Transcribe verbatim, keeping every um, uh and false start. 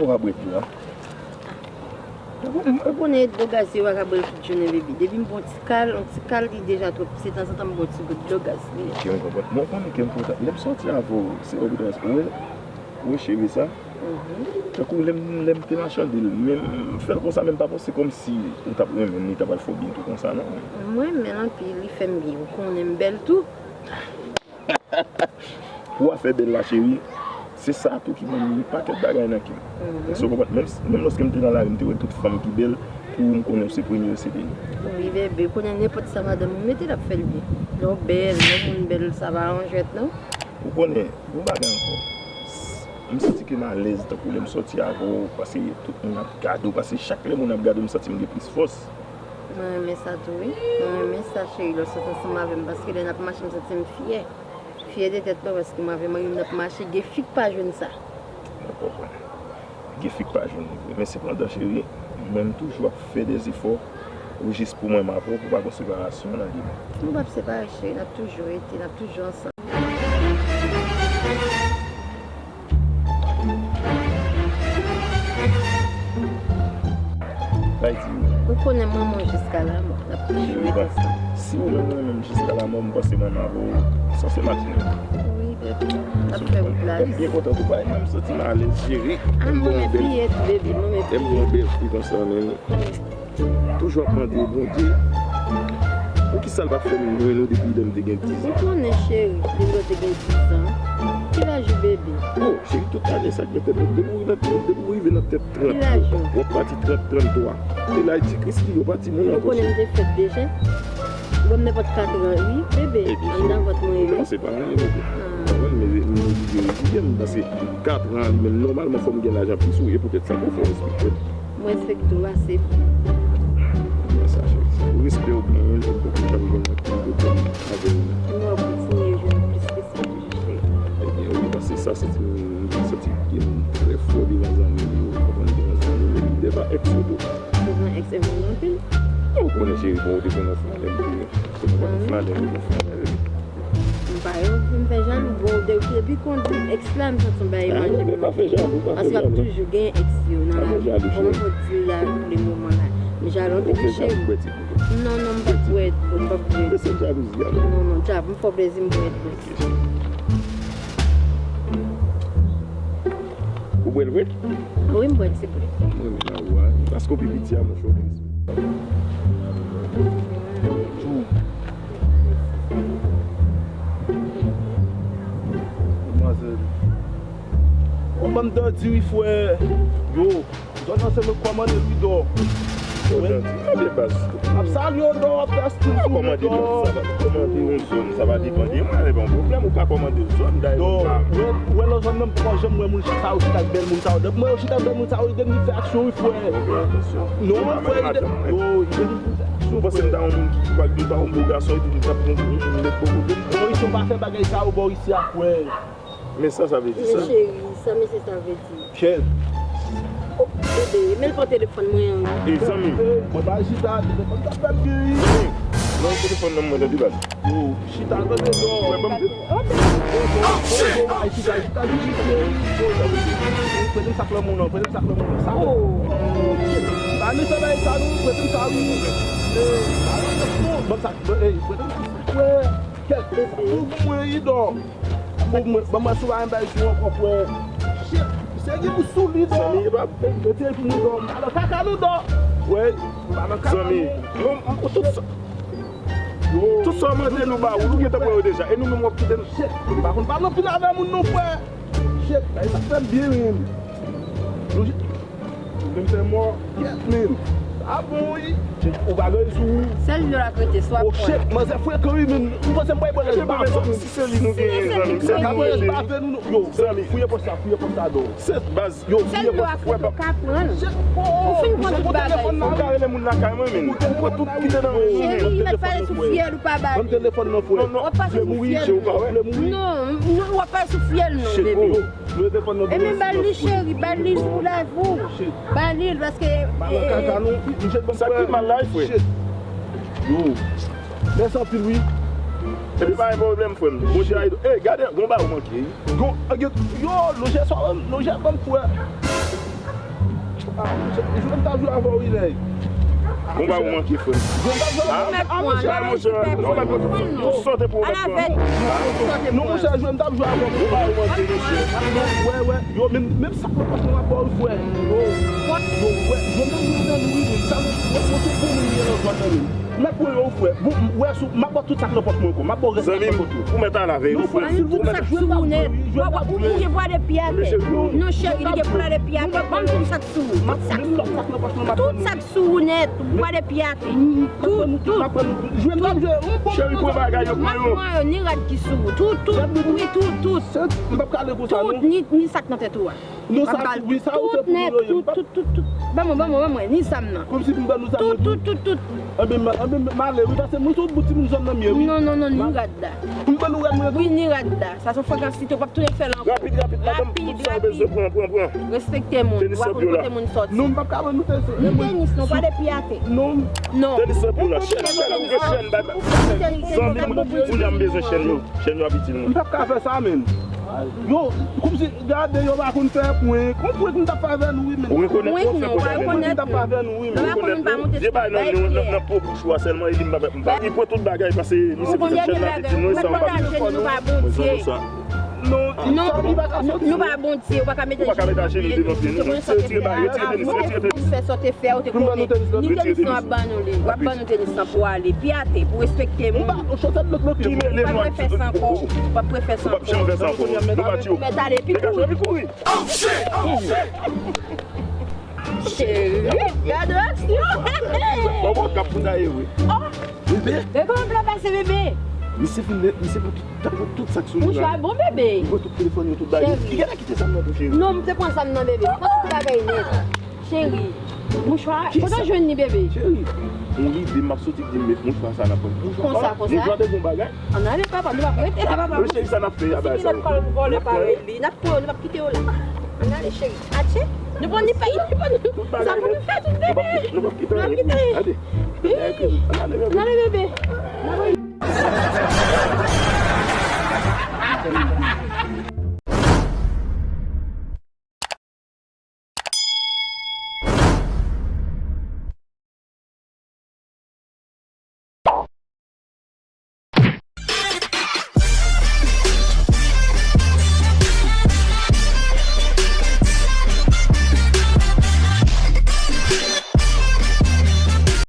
Ou ka bwè dlo a. Ou konnen dlo gaz se yo pa ka bwè l tout jounen, baby. Depi m pran yon ti kal, yon ti kal li deja twòp. Se tanzantan m pran yon ti gout dlo gaz. Ok, m konprann. Mwen konnen ke m kontan. Lè m sòti avè w, se ou ki te ou wè, ou wè cheve sa. Tankou lè m, lè m te machande l, men m fè l konsa, men m pa panse kòmsi ou t ap renmen l, li t ap al fè w byen tou konsa, non. M renmen l anpil, li fè m byen. Ou konnen m bèl tou. Pou afè bèl la, cheri, se sa tou ki ban m yon pakèt bagay nan kè m. Èske w konprann? Menm, menm lòske m te nan lari, m te wè tout fanm ki bèl, pou ou, m konnen w se premye yo se te yo. Wi, bebe, konnen nenpòt sa madanm ou mete l ap fè l byen. Lè w bèl, lè w moun bèl, sa pa yon jwèt, non. Ou konnen, gon bagay ankò. M santi ke m alèz tankou lè m sòti avè w, paske tout moun ap gade w, paske chak lè moun ap gade w, m santi m gen plis fòs. Mwen renmen sa tou, wi. Mwen renmen sa, cheri, lè w sòti ansanm avè m, paske lè n ap mache, m santi m fyè. Fyè de tèt mwen, paske mwen avè mari m n ap mache, gen fi k pa jwenn sa. Mwen konprann. Gen fi k pa jwenn li vre. Men sepandan, cheri, mwen m toujou ap fè dèzefò pou jis pou mwen m avè w, pou pa gon separasyon nan de nou. Nou p ap separe, cheri, n ap toujou rete, n ap toujou ansanm. Bay di wi. Ou konnen m renmen w jiska lanmò. N ap toujou rete ansanm. Si ou menm ou renmen m jiska lanmò, m panse mwen m avè w, sa se matinè. Wi, baby. N ap fè wout la. M byen kontan pou bay mwen, m santi m alèz, cheri. Ah, m renmen fiyèt, baby, m renmen fiyèt. M gon bèl fi konsa, men toujou ap mande Bondye, poukisa l pa t fè m jwenn ou depi lè m te gen diz an? Ou konnen, cheri, depi lè w te gen diz an. Ki laj ou, baby? Oh, cheri, tout ane sa k nan tèt mwen. Depi w rive nan, depi w rive nan tèt trant, w ap pati trant, tranntwa. E laj ti Kris li, ou pa timoun ankò. Ou konnen m te fèt deja. Bon, nenpòt katran, wi, bebe, anndan vant mwen, wi. Non, se pa anyen, bebe. Ou konprann, men m oblije retire m, paske katran, li menm, nòmalman, fò m gen laj an plis ou, e poutèt sa, fò w respekte m. Mwen respekte w ase. Mwen sa, cheri. Respè w genyen, ou poko janm jwenn nan pi de kòm avè w. Mwen ap kontinye jwenn plis ke sa toujou, cheri. Ebyen, wi, paske sa, se ti, m santi ke m trè fò devan zanmi m yo, ou konprann, devan zanmi m yo, devan èks yo tou. Devan èks, e moun anpil. Ou konnen, cheri, bon, ou te konn yon flanè, m te, se mwen konn flanè, ou konn flanè, wi. M pa yo vin fè jalou, bon, de, depi kondi èks la, m santi m bay manje. Ah, pa fè jalou, pa fè jalou. Paske ap toujou gen èks yo nan lavi. Pa fè jalou, cheri. Kòman pou di la, pou le moman la. Men jalou anpil, cheri. Ou fè jalou, bwè ti gout. Non, non, m p ap bwè dlo, m p ap bwè dlo. Se jalouzi a. Non, non, djab, m fè w plezi, m bwè dlo. Ou bwè l vre? Wi, m bwè l, se vre. Mwen renmen nan ou a. Paske w pi piti a, monchè, w gen respè. Tjou. Manzè. Ou ban m dandi wi, frè. Yo. Zòn nan se mwen k kòmande l wi, Dò. Yo, Dandi, kote baz? M ap salye w, Dò, w ap fè stil sou mwen, Dò. Kòmande yon zòn, sa va depann de mwen, se pa yon pwoblèm, ou ka kòmande yon zòn, dayè, Dò, ou wè, ou wè nan zòn nan, m poko janm wè moun sa yo chita ak bèl moun sa yo. Depi m wè yo chita ak bèl moun sa yo, li gen vin fè aksyon wi, frè. Non, frè, li gen, yo, li gen vin fè aksyon, frè. Ou panse m ta yon moun ki pa, ki pa yon bo gason, epi m t ap pran yon moun nèg poko vin? Bò isi, yo pa fè bagay sa yo bò isi a, frè. Men sa sa vle di sa? Men cheri, sa mesye sa vle di? Chèz. Oh, bebe, men l pran telefòn mwen an. Ey, zanmi. Mwen pa chita, telefòn sa fè m geri. Non, telefòn nan mwen, tande baz. Yo, chita, tande, non. Mwen, ban m te- Oh, bebe. Chita, chita, chita, chita. Prete m sak lanmou nan, prete m sak lanmou nan. Sa. Oh. Pa ni sa bay sa, non, prete m sa, wi. Ban m sa, ey, prete m sa. Kèt, pou mwen, Idò. Pou mwen, ban mwen sou la, bay sou ankò, frè. Shit, se ki pou sou li, Dò. Zanmi, e pa. Mete pou mwen, Dò. M pa nan kaka, non, Dò. Wè. M pa nan kaka, non. Zanmi, non, tout sa, tout sa w mande nou ba ou, nou gentan pran yo deja. E nou menm w ap kite n. Shit, m pa konn pale anpil avè moun, non, frè. Shit, bay sa fè m byen, menm. Nou, Menm fè mò, kèt, men. Sa bon, wi. Ou pa gen sou ou. Sèl dlo la k rete, swa pran. Oh, shit, manzè frekan, wi, men. Ou panse m bay bòlèz pa fè nou? Si se li nou genyen, zanmi, se li nou genyen. Yo, fouye pòch sa, fouye pòch sa, Dò. Sèt baz, yo, fouye pòch, fouye pòch. Ou fin pran tout bagay. Ou ka rele moun lakay mwen, men. Ou pran tout ki te nan men nou. Cheri, mèt pale sou fyèl ou pa ba li. Ban m telefòn nan, frè. Non, non. W ap pase sou fyèl. Non, non, w ap pase sou fyèl, non, bebe. E men ba li, cheri, ba li pou lavi w. Ba li l, paske, eh, eh. Sa ki mal la, frè? Yo. Mèsi anpil, wi. Epi pa gen pwoblèm, frè m. Bondye a ede w. Ey, gade, gon bagay ou manke, wi. Yo, yo, lonjè sa, lonjè ban m, frè. Jwè m t ap jwe avè w wi nèg. Konba ou manke frè m. Jwè m t ap jwe avè w. Ah, monchè, non, mèt mwen, ou sote pou mèt mwen. Non, monchè, jwè m t ap jwe avè w. Konba ou manke mesye. Wè, wè, yo, menm, menm sa k nan pòch mwen m ap ba w frè. Yo, yo, wè, jwè m t ap jwe avè nou wi, menm sa, mwen, mwen se bon moun li ye nan zòn nan menm. Mèt mwen yo frè. Bon, wè sou, m ap ba w tout sa k nan pòch mwen ankò. M ap ba w rès sa k nan pòch mwen. Ou mèt al avè yo frè. Tout sa k sou ou nèt. Ou gen bwa de pye atè. Non, cheri, li gen bwa de pye atè. Ban m di w sa k sou ou. Tout sa k sou ou nèt, ou pwale pye atè. Tout, tout. Cheri, pran bagay yo, pran yo. Ni rad ki sou ou. Tout, tout, wi, tout, tout. Tout, ni, ni sa k nan tèt ou a. Tout nèt, tout, tout, tout, tout. Ban mwen, ban mwen, ban mwen, ni zam nan. Tout, tout, tout, tout. Anben, m ale wi, paske mwen se yon bout timoun zòn nan m ye wi. Non, non, non, ni rad la. Pou m ban nou rad mwen tou. Wi, ni rad la. Sa se yon fragans li tou, w p ap tounen fè l ankò. Rapid, rapid, madanm, tout sa w bezwen, pran, pran, pran. Respekte moun. Tenis sòt yo la. W ap kote moun sòti. Non, m p ap ka ban nou tenis. Ni tenis, non, pa de pye atè. Non. Non. Tenis sòt yo la. Chèn, chèn, ou gen chèn, bay, bay. Zanmi m, kounye a m bezwen chèn yo. Chèn yo ap itil mwen. M p ap ka fè sa, menn. Yo, kòmsi, gade, yo pa konn fè prank. Yon prank m t ap fè avè nou, wi, menn. Ou rekonèt ou ap fè prank avè nou. Prank m t ap fè avè nou, wi, menn. Ou rekonèt, vye bagay nan, nan, nan po bouch ou a sèlman, e li m pa, m pa. Li pran tout bagay, paske li se chèn la, li di nou, e sa m pa bezwen. Nou pa Bondye. Non, non, nou pa Bondye, ou pa ka mete ajenou devan pye nou. Retire bagay, retire tenis, retire tenis. Fè sa w te fè, ou te konnen. Ni tenis nan w ap ban nou li. W ap ban nou tenis nan pou ale. Pye atè, pou respekte moun. Ou pa, ou chòtèt lòt nan pye. Ou pa dwe fè sa ankò. Ou p ap dwe fè sa ankò. Ou p ap janm fè sa ankò. Nou bati yo. Mèt ale, epi kouri. Epi kouri. Oh, shit! Oh, shit! Cheri, gade aksyon. Bon, bon, kap pou ta ye, wi. Oh! Bebe. Bebe, kòman w pase, bebe? Misye fin, misye pran tout, pran tout sa k sou nou la. Mouchwa bon, bebe. Li pran tout telefòn yo, tout bagay. Cheri. Ki gen la kite sa m nan tou, cheri? Non, m te pran sa m nan, bebe. M pran tout bagay nèt. Cheri. Mouchwa, kote w jwenn li, bebe? Cheri, yon lide m ap soti di m met mouchwa sa nan pòch. Konsa, konsa. Mouchwa te gon bagay. Ann ale, papa, nou p ap rete la, papa. Cheri, sa n ap fè a, bagay sa yo. Vòlè parèy li. N ap pran yo, nou p ap kite yo la. Ann ale, cheri. Atche. Nou pran ni pèy, nou pran ni. Sa pou nou fè tout, bebe. Nou p ap kite anyen. Gade. Ann ale, bebe. Ann ale, bebe.